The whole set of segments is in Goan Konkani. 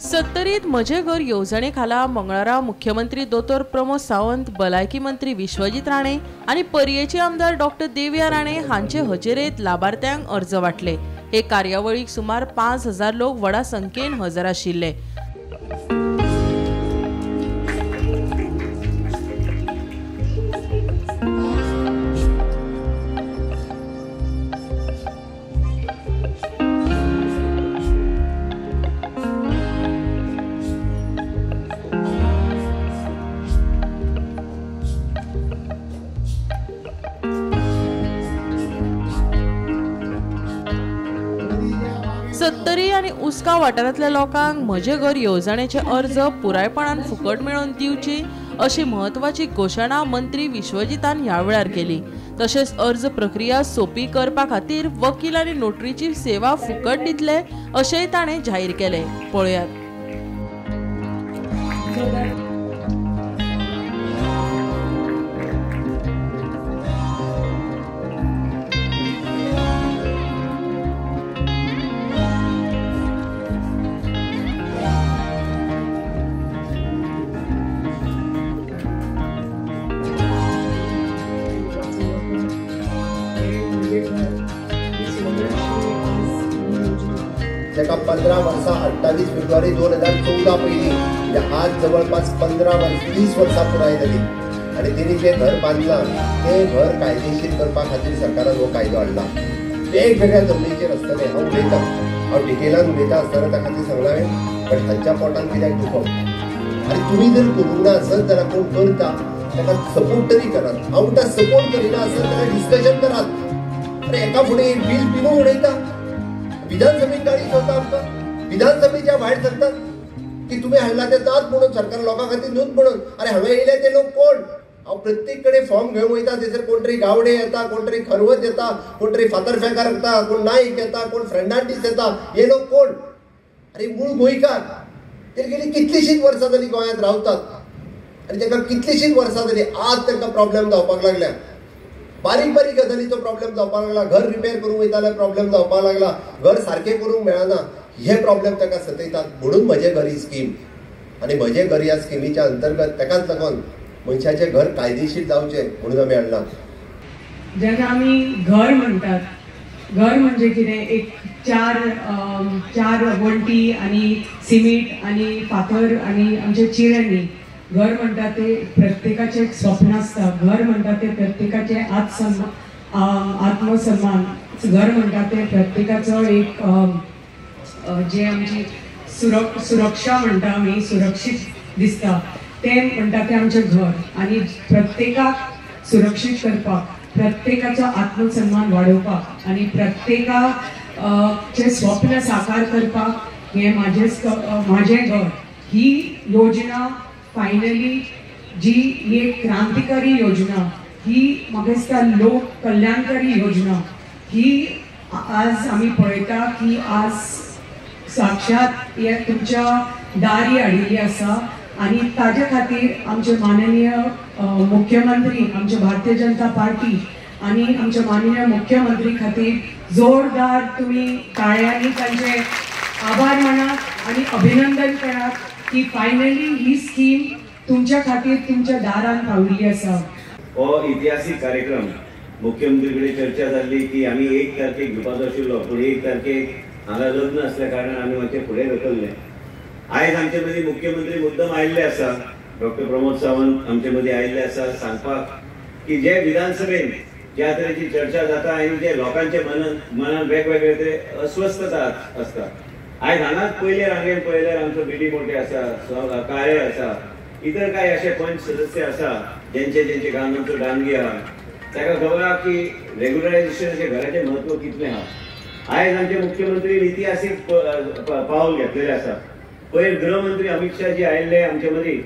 सत्तरीत म्हजें घर येवजणे खाला मंगळारा मुख्यमंत्री दोतोर प्रमोद सावंत, भलायकी मंत्री विश्वजीत राणे आनी पर्येचे आमदार डॉक्टर देविया राणे हांचे हजेरेत लाभार्थ्यांक अर्ज वांटले. हे कार्यावळीक सुमार 5000 लोक व्हडा संख्येन हजर आशिल्ले. सत्तरी आनी उसगांव वाठारांतल्या लोकांक म्हजें घर येवजणेचे अर्ज पुरायपणान फुकट मेळोवन दिवची अशी म्हत्वाची घोशणा मंत्री विश्वजीतान ह्या वेळार केली. तशेंच अर्ज प्रक्रिया सोपी करपा खातीर वकील आनी नोटरीची सेवा फुकट दितले अशेंय ताणें जाहीर केलें. पळयात. ताका 15 वर्सां 28 फेब्रुवारी 2014 पयलीं, म्हणजे आज जवळपास 15 वर्स 20 वर्सां पुराय जाली आनी तेणी जें घर बांदलां तें घर कायदेशीर करपा खातीर सरकारान हो कायदो हाडला. वेगवेगळ्या जमनीचेर आसतलें. हांव उलयतां, हांव डिटेलान उलयता आसतना त्या खातीर सांगलां हांवें, बट हांच्या पोटान कित्याक दुखप. आनी तुमी जर करूंक ना आसत जाल्यार कोण करता ताका सपोर्ट तरी करात. हांव म्हणटा सपोर्ट करिना आसत जाल्यार डिस्कशन करात. आनी एका फुडें एक बील पिनून उडयता. विधानसभेत गाडी चलता आमकां, विधानसभेच्या भायर सरतात की तुमी हाडला ते नात म्हणून, सरकार लोकां खातीर न्हूच म्हणून. अरे हांवें येयले ते लोक कोण? हांव प्रत्येक कडेन फॉर्म घेवन वयता थंयसर कोण तरी गावडे येता, कोण तरी खरवत येता, कोण तरी फातरफेकार येता, कोण नाईक येता, कोण फर्नांडीस येता. हे लोक कोण? अरे मूळ गोंयकार. ते गेली कितलीशींच वर्सां जाली गोंयांत रावतात आनी तांकां कितलीशींच वर्सां जाली आज तांकां प्रॉब्लेम जावपाक लागल्या. बारीक बारीक गजालीचो प्रॉब्लेम जावपाक लागला. घर रिपेर करूंक वयता जाल्यार प्रॉब्लेम जावपाक लागला, घर सारकें करूंक मेळना, हे प्रॉब्लेम ताका सतयतात. म्हणून म्हजें घर ही स्कीम आनी म्हजें घर ह्या स्किमीच्या अंतर्गत ताकाच लागून मनशाचें घर कायदेशीर जावचें म्हणून आमी हाडलां. जेन्ना आमी घर म्हणटात, घर म्हणजे कितें? एक चार वण्टी आनी सिमीट आनी फातर आनी आमचे चिरे न्ही. घर म्हणटा ते प्रत्येकाचें एक स्वप्न आसता. घर म्हणटा ते प्रत्येकाचें आत्मसन्मान. घर म्हणटा ते प्रत्येकाचो एक जे आमची सुरक्षा म्हणटा आमी, सुरक्षीत दिसता तें म्हणटा तें आमचें घर. आनी प्रत्येकाक सुरक्षीत करपाक, प्रत्येकाचो आत्मसन्मान वाडोवपाक आनी प्रत्येकाचें स्वप्न साकार करपाक हें म्हाजें घर ही योजना फायनली जी एक क्रांतिकारी योजना, ही म्हाका दिसता लोक कल्याणकारी योजना ही आज आमी पळयता की आज साक्षात हे तुमच्या दारी हाडिल्ली आसा. आनी ताजे खातीर आमचे माननीय मुख्यमंत्री, आमचे भारतीय जनता पार्टी आनी आमचे माननीय मुख्यमंत्री खातीर जोरदार तुमी टाळयांनी तांचे आभार मानात आनी अभिनंदन करात की फायनली ही स्कीम तुमच्या खातीर तुमच्या दारान पाविल्ली आसा. हो इतिहासीक कार्यक्रम. मुख्यमंत्री कडेन चर्चा जाल्ली की आमी 1 तारखेक घेवपाचो आशिल्लो, पूण 1 तारखेक हांगा लग्न आसल्या कारणान आमी मातशें फुडें ढकललें. आयज आमचे मदीं मुख्यमंत्री मुद्दम आयिल्ले आसा, डॉक्टर प्रमोद सावंत आमचे मदीं आयिल्ले आसा सांगपाक की जे विधानसभेन ज्या तरेची चर्चा जाता आनी जे लोकांच्या मनान वेगवेगळे तरे अस्वस्थता आसता. आयज हांगाच पयले रांगेन पळयल्यार आमचो बीडी मोटे आसा, काळे आसा, इतर कांय अशे पंच सदस्य आसा जेंचे जेंचे गांवांत आमचो डांगी आहा, ताका खबर आहा की रेग्युलरायझेशनाचें घराचें म्हत्व कितलें आहा. आयज आमचे मुख्यमंत्री इतिहासीक पावल घेतलेलें आसा. पयर गृहमंत्री अमित शाह जी आयिल्ले आमचे मदीं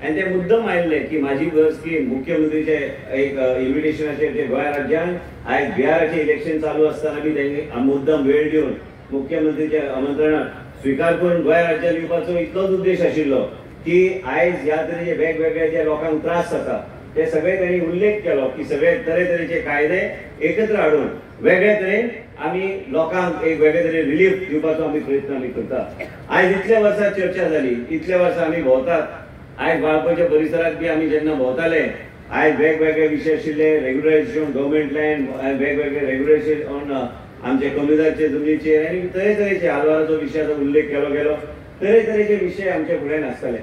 आनी ते मुद्दम आयिल्ले की म्हाजी घर स्कीम मुख्यमंत्रीचे एक इन्विटेशनाचेर ते गोंय राज्यान आयज बिहाराचें इलेक्शन चालू आसतना बी तेंगे मुद्दम वेळ दिवन मुख्यमंत्रीच्या आमंत्रणाक स्विकार करून गोंय राज्यान येवपाचो इतलोच उद्देश आशिल्लो की आयज ह्या तरेचे वेगवेगळे जे लोकांक त्रास जाता ते सगळे त्यांनी उल्लेख केलो की सगळे तरेतरेचे कायदे एकत्र हाडून वेगळे तरेन आमी लोकांक एक वेगळे तरेन रिलीफ दिवपाचो आमी प्रयत्न आमी करता. आयज इतल्या वर्सां चर्चा जाली, इतल्या वर्सां आमी भोंवतात. आयज वाळपयच्या परिसरात बी आमी जेन्ना भोंवताले, आयज वेगवेगळे विशय आशिल्ले, रेग्युलरायझेशन गव्हर्मेंट लँड, वेगवेगळे रेग्युलरायझेशन ऑन आमचे कम्युनिदाचे जमनीचेर आनी तरेतरेचे आलवाराचो विशयाचो उल्लेख केलो गेलो, तरेतरेचे विशय आमच्या फुड्यान आसताले.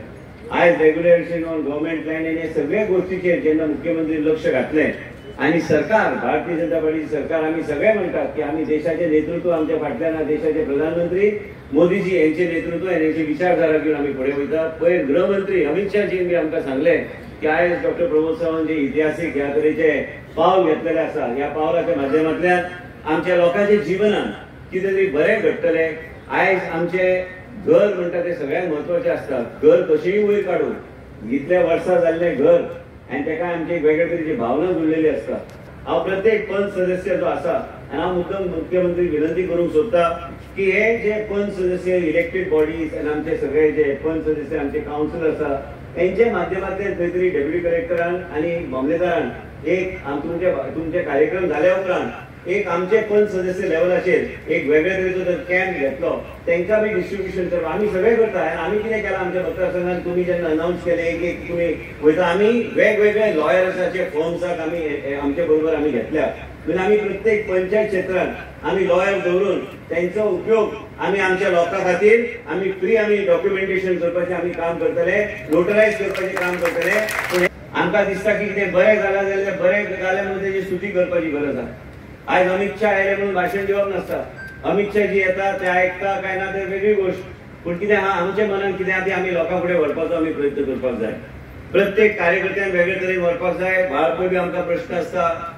आयज रेग्युलरायझेशन ऑन गव्हर्मेंट लँड आनी सगळ्या गोष्टीचेर जेन्ना मुख्यमंत्री लक्ष घातलें आनी सरकार, भारतीय जनता पार्टीची सरकार, आमी सगळे म्हणटात की आमी देशाचे नेतृत्व आमच्या फाटल्यान, देशाचे प्रधानमंत्री मोदीजी यांचे नेतृत्व आनी यांची विचारधारा घेवन आमी फुडें वयता. पयर गृहमंत्री अमित शाहजीन बी आमकां सांगलें की आयज डॉक्टर प्रमोद सावंत जे इतिहासीक ह्या तरेचे पावल घेतलेले आसा, ह्या पावलाच्या माध्यमांतल्यान आमच्या लोकांच्या जिवनान कितें तरी बरें घडटलें. आयज आमचें घर म्हणटा तें सगळ्यांत म्हत्वाचें आसता. घर कशेंय वयर काडूं, इतल्या वर्सां जाल्लें घर आनी तेका आमची एक वेगळे तरेची भावना जुळलेली आसता. हांव प्रत्येक पंच सदस्य जो आसा आनी हांव मुद्दम मुख्यमंत्री विनंती करूंक सोदता की हे जे पंच सदस्य इलेक्टेड बॉडीज आनी आमचे सगळे जे पंच सदस्य आमचे कावन्सिलर आसा तेंच्या माध्यमांतल्यान खंय तरी डेप्युटी कलेक्टरान आनी मामलेदारान एक तुमचे कार्यक्रम जाल्या उपरांत एक आमचे पंच सदस्य लेवलाचेर एक वेगळे तरेचो जर कॅम्प घेतलो, तेंकां बी डिस्ट्रिब्युशन करप आमी सगळें करता. आनी आमी कितें केलां आमच्या मतदारसंघान, तुमी जेन्ना अनावन्स केलें एक एक तुमी वयता, आमी वेगवेगळे लॉयर्साचे फर्म्साक आमी आमचे बरोबर आमी घेतल्या. म्हणजे आमी प्रत्येक पंचायत क्षेत्रांत आमी लॉयर दवरून तेंचो उपयोग आमी आमच्या लोकां खातीर आमी फ्री आमी डॉक्युमेंटेशन करपाचें आमी काम करतले, नोटरायज करपाचें काम करतले. पूण आमकां दिसता की कितें बरें जालां जाल्यार बरें जालें म्हणून तेजी स्तुती करपाची गरज आसा. आयज अमित शाह आयले म्हणून भाशण दिवप नासता, अमित शाह जी येता ते आयकता काय ना ते वेगळी गोश्ट, पूण कितें आहा आमच्या मनान कितें आहा ती आमी लोकां फुडें व्हरपाचो आमी प्रयत्न करपाक जाय. प्रत्येक कार्यकर्त्यान वेगळे तरेन व्हरपाक जाय. वाळपय बी आमकां प्रश्न आसता,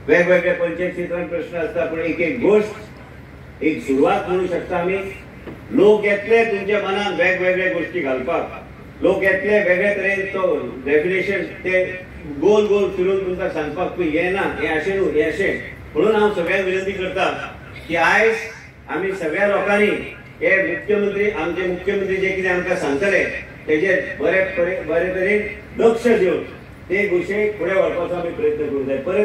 वेगवेगळ्या पंचायत क्षेत्रांत प्रश्न आसता, पूण एक एक गोश्ट एक सुरवात म्हणू शकता आमी. लोक येतले तुमच्या मनान वेगवेगळे गोश्टी घालपाक, लोक येतले वेगळे तरेन तो डेफिनेशन ते गोल गोल फिरून तुमकां सांगपाक की हें ना, हें अशें न्हू, हें अशें. म्हणून हांव सगळ्यांक विनंती करता की आयज आमी सगळ्या लोकांनी हे मुख्यमंत्री, आमचे मुख्यमंत्री जे कितें आमकां सांगतले तेजेर बरे बरे तरेन लक्ष दिवन ते गोश्टी फुडें व्हरपाचो आमी प्रयत्न करूंक जाय. परत